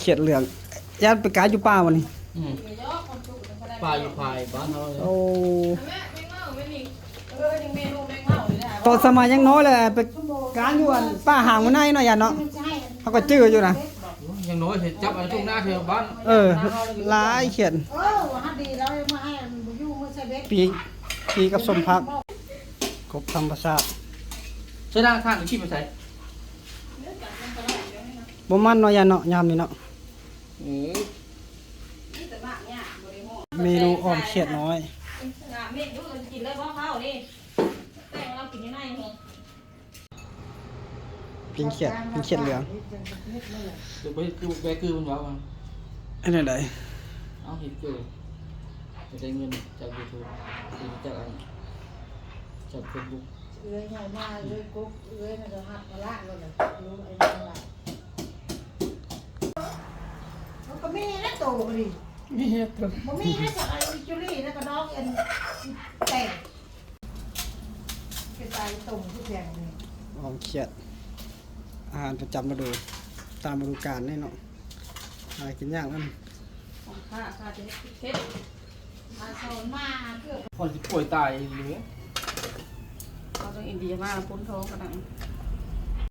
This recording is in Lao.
ຂຽດເຫຼືອງ ຢ້ານໄປການຢູ່ປ່າບໍ່ນີ້? ອືມ ປ່າຢູ່ພາຍບ້ານເຮົາ. ໂອ້ ຕອນສະໄໝຍັງນ້ອຍແຫຼະ ໄປການຢູ່ອັນປ່າຫາງຫົວໃນເນາະ ຢ້ານເນາະ. ເຮົາກໍຈື່ຢູ່ນະ ຍັງນ້ອຍ ເຮັດຈັບອັນທົ່ງນາແຖວບ້ານ. ເອີ ຫຼາຍຂຽດ. ເອີ ວ່າດີແລ້ວມາໃຫ້ຢູ່ມື້ຊາເບັດ ປີ ປີກັບສົມພັກ ກົບທຳມະຊາດ. ໃຊ້ດ້ານຂ້າງທີ່ໄປໃສ? ບໍ່ໝັ້ນເນາະ ຢ້ານເນາະ ຍາມນີ້ເນາະ. ເມນູອ້ອມຂຽດນ້ອຍ ປີ້ງຂຽດ ປີ້ງຂຽດເຫຼືອງ. ຄືບໍ່ເຮັດຄືແບກຄືມັນເວົ້າ ອັນນັ້ນໃດ? ເອົາເຮັດຄືຈະໄດ້ເງິນຈາກຢູທູບ ຫຼືຈາກອັນ ຈາກເຟສບຸກ. ເອື້ອຍໃຫຍ່ມາ ເອື້ອຍກົກ ເອື້ອຍນັ້ນກໍຮັບພາລະແລ້ວແຫຼະ ລູກໄອ້ນ້ອງຫຼາຍ. ມັນກໍມີແລ້ວໂຕບໍ່ດີ ມີແລ້ວໂຕ ບໍ່ມີແລ້ວຈາກໄອ້ຈຸລີແລ້ວກໍນ້ອງອັນແຕກ ໄປຕາຍຕົງຄືແພງນີ້. ອ້ອມຂຽດ ອາຫານປະຈຳລະດູ ຕາມລະດູການນີ້ເນາະ ຫາກິນຍາກນຳ. ຂອງຂ້າ ຂ້າຈະເຮັດເຜັດ ມາສອນມາເກືອບ ພໍຊິປ່ວຍຕາຍອີ່ຫຼີ. ເອົາທາງອິນເດຍມາປົນທ້ອງກັນນະ.